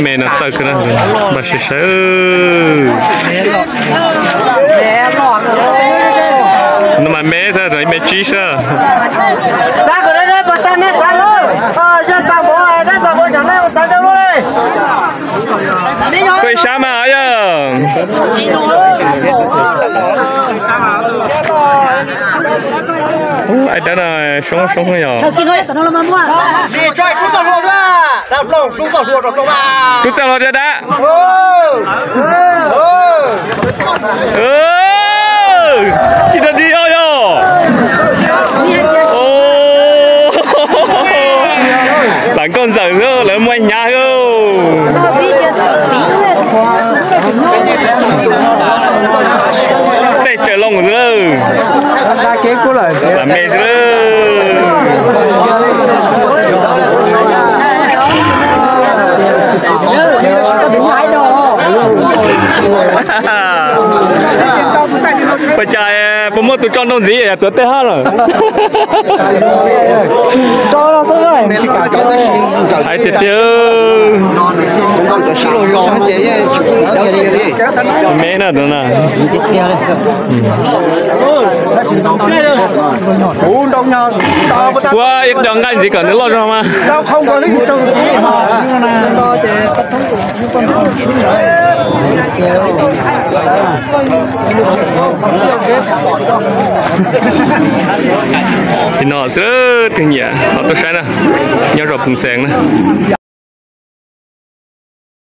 Me no txawj kawg na, npaj sawv sawv. No mas me xwb, me tsib xwb. Koj ib sab mas yog. Ub, ai dab no soob soob yog. Tub txaj hluas dab dab. Tsis tau di yog yog. Lam nkauj ntxawm xwb, lawv muaj hnyav xwb. Tej tsaws loo xwb lawm. Xam me xwb lawm. Puas cas puas muaj tus tso nrau ntxiv yog tuav tej hab lawm? Hais tiag tiag. Me na. Ua ib co nqaij ntxiv kom nws loj zog mas. Li no xwb, tus nyiam ho tuaj saib na, nyob zos Phoos Xees na.